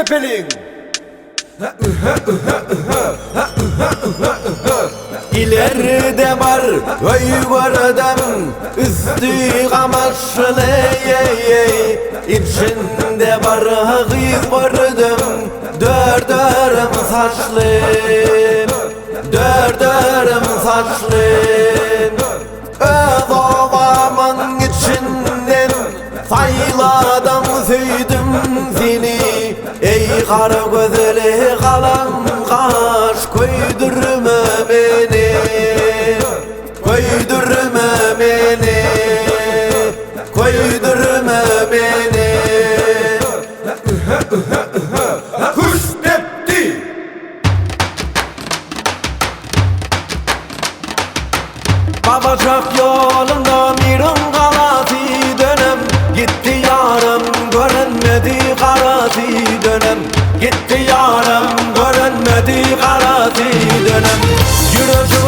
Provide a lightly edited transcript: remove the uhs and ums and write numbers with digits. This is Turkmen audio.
depeliň! Ileride bar öý gördüm, Üsti gamaşly, Içinde bir gyz gördüm, Dört örüm saçly, Dört örüm saçly. Öz obamyň içinden Saýladam söýdüm seni Eý gara gözeli galam gaş Köýdürme meni Köýdürme meni Köýdürme meni Küştdepdi! Babajak ýolunda Miriň galasy dönem Gitdi ýarym görünmedi garasy dönem Gitdi ýarym görünmedi garasy dönem Ýürejim.